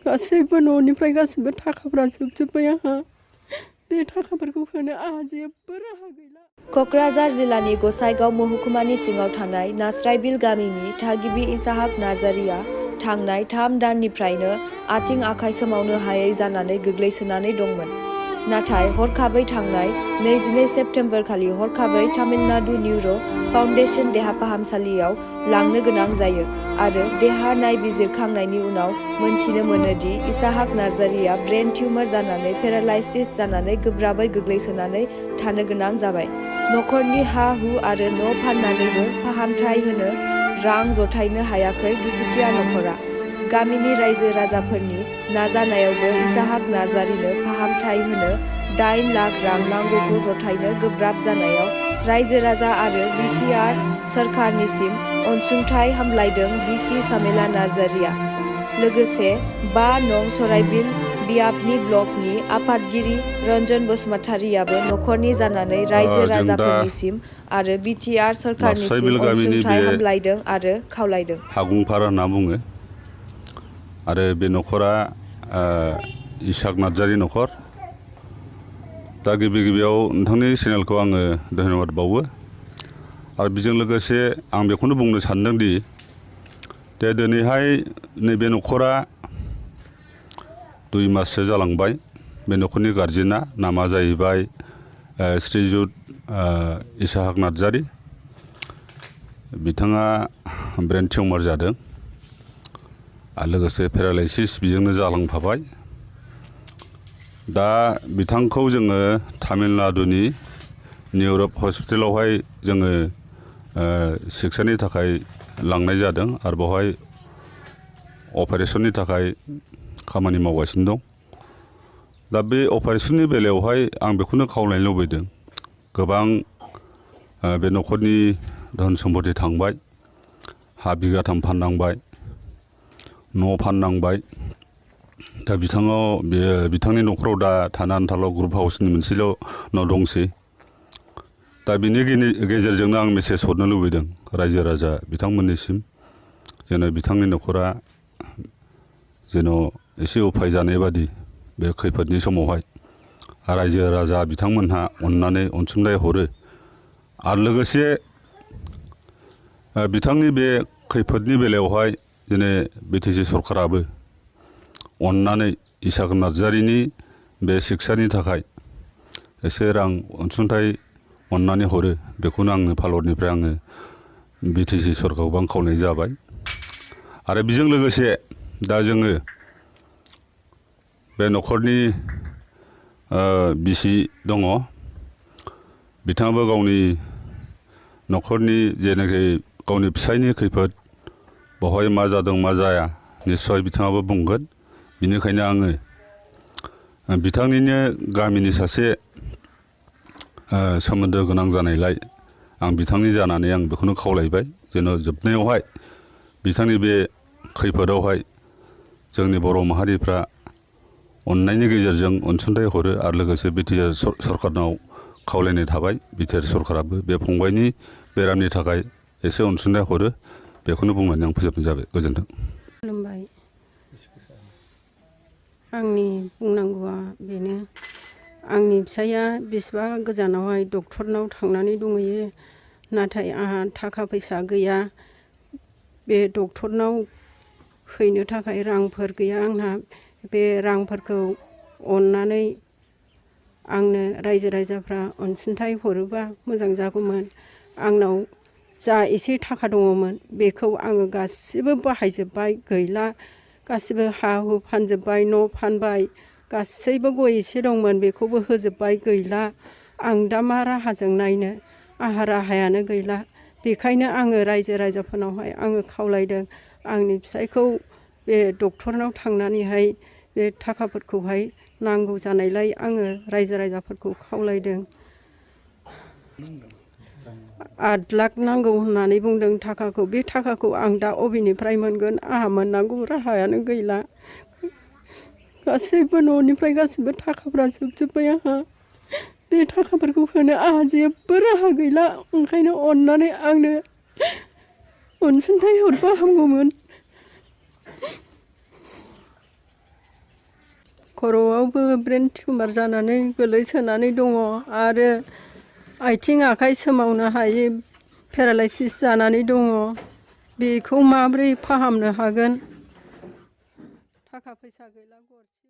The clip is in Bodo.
गासैबो न'निफ्राय गासैबो थाखाफ्रा जोबजोब्बाय आंहा बे थाखाफोरखौ होनो आंहा जेबो राहा गैला। क'क्राझार जिल्लानि गसाइगाव महकुमानि सिङाव थानाय नास्रायबिल गामिनि थागिबि इसाहाक नार्जारीया थांनाय 3 दाननिफ्रायनो आथिं आखाइ सोमावनो हायै जानानै गोग्लैसोनानै दंमोन। नाथाय हरखाबै थांनाय 22 सेप्तेम्बर खालि हरखाबै तामिलनाडु निउर' फाउन्डेसन देहा फाहामसालियाव लांनो गोनां जायो आरो देहा नायबिजिरखांनायनि उनाव मोनथिनो मोनो दि इसाहाक नार्जारीया ब्रेन टिउमार जानानै पेरालाइसिस जानानै गोब्राबै गोग्लैसोनानै थानो गोनां जाबाय। नखरनि हा-हु आरो न' फाननानैबो फाहामथाय होनो रां जथायनो हायाखै दुखुथिया नखरा। गामिनि रायजो राजाफोरनि नाजानायावबो इसाहाक नार्जारीनो फाहामथाय होनो 8 लाख रां नांगौखौ जथायनो गोब्राब जानायाव रायजो राजा आरो बिटिआर सोरखारनिसिम अनसुंथाइ हामलायदों बिसि सामेला नार्जारीया। लोगोसे 5 नं सराइबिल बियाबनि ब्लकनि आफादगिरि रन्जन बसुमतारियाबो नखरनि जानानै रायजो राजाफोरनिसिम आरो बिटिआर सोरखारनिसिम अनसुंथाइ हामलायदों आरो खावलायदों। हागुंफारा होनना बुङो आरो बे नखरा इसाहाक नार्जारी नखर। दा गिबियाव नोंथांनि चेनेलखौ आङो धन्यबाद बावो आरो बेजों लोगोसे आं बेखौनो बुंनो सानदोंदि दिनैहाय नैबे नखरा 2 माससो जालांबाय। बे नखरनि गारजेना नामा जाहैबाय श्रीजुत इसाहाक नार्जारी। बिथाङा ब्रेन टिउमार जादों आरो लोगोसे पेरालाइसिस बेजोंनो जालांफाबाय। दा बिथांखौ जोङो तामिलनाडुनि निउर' हस्पिटालावहाय जोङो सिकित्सानि थाखाय लांनाय जादों आरो बेवहाय अपारेशननि थाखाय खामानि मावगासिनो दं। दा बे अपारेशननि बेलायावहाय आं बेखौनो खावलायनो लुबैदों, गोबां बे नखरनि धोन सम्पति थांबाय, हा बिगाथाम फाननांबाय, न' फाननांबाय। दा बिथांनि नखराव दा थानो आन्थाल' ग्रुप हाउसनि मोनसेल' न' दंसै। दा बिनि गेजेरजोंनो आं मेसेज हरनो लुबैदों रायजो राजा बिथांमोननिसिम, जेन' बिथांनि नखरा जेन' एसे उफाय जानाय बादि बे खैफोदनि समावहाय रायजो राजा बिथांमोनहा अननानै अनसुंथाइ हरो आरो लोगोसे बिथांनि बे खैफोदनि बेलायावहाय दिनै बिटिसि सरकाराबो अननानै इसाहाक नार्जारीनि बे सिकित्सानि थाखाय एसे रां अनसुंथाइ अननानै हरो, बेखौनो आंनो भारतनिफ्राय आङो बिटिसि सरकारखौ आं खावलायनाय जाबाय। आरो बेजों लोगोसे दा जोङो बे नखरनि बिसि दङ, बिथाङाबो गावनि नखरनि जेनाखि गावनि फिसायनि खैफोद बेवहाय मा जादों मा जाया निस्सय बिथाङाबो बुंगोन। बेनिखायनो आङो बिथांनिनो गामिनि सासे सोमोन्दो गोनां जानायलाय आं बिथांनि जानानै आं बेखौनो खावलायबाय, जेन' जोबनायावहाय बिथांनि बे खैफोदावहाय जोंनि बर' माहारिफ्रा अननायनि गेजेरजों अनसुंथाइ हरो आरो लोगोसे बिटिआर सरकारनाव खावलायनाय थाबाय बिटिआर सरकाराबो बे फंबायनि बेरामनि थाखाय एसे अनसुंथाइ हरो। बेखौनो बुंनानै आं फोजोबनाय जाबाय। गोजोन्थों। खुलुमबाय। आंनि बुंनांगौआ बेनो, आंनि फिसाइया बेसेबा गोजानावहाय डक्टरनाव थांनानै दंहैयो, नाथाय आंहा थाखा फैसा गैया। बे डक्टरनाव हैनो थाखाय रांफोर गैया आंहा। बे रांफोरखौ अननानै आंनो रायजो राजाफ्रा अनसुंथाइ हरोबा मोजां जागौमोन। आंनाव जा एसे थाखा दङमोन बेखौ आङो गासिबो बाहायजोब्बाय, गैला। गासिबो हा हु फानजोब्बाय, न' फानबाय, गासैबो गय एसे दंमोन बेखौबो होजोब्बाय, गैला। आं दा मा राहाजों नायनो, आंहा राहायानो गैला। बेखायनो आङो रायजो राजाफोरनावहाय आङो खावलायदों, आंनि फिसाइखौ बे डक्टरनाव थांनानैहाय बे थाखाफोरखौहाय नांगौ जानायलाय आङो रायजो राजाफोरखौ खावलायदों। 8 लाख नांगौ होननानै बुंदों थाखाखौ। बे थाखाखौ आं दा अबेनिफ्राय मोनगोन? आंहा मोननांगौ राहायानो गैला। गासैबो न'निफ्राय गासैबो थाखाफ्रा जोबजोब्बाय आंहा। बे थाखाफोरखौ होनो आंहा जेबो राहा गैला। ओंखायनो अननानै आंनो अनसुंथाइ हरबा हामगौमोन। खर'आवबो ब्रेन टिउमार जानानै गोलैसोनानै दङ आरो आथिं आखाइ सोमावनो हायै पेरालाइसिस जानानै दङ। बेखौ माब्रै फाहामनो हागोन? थाखा फैसा गैला गरसेबो।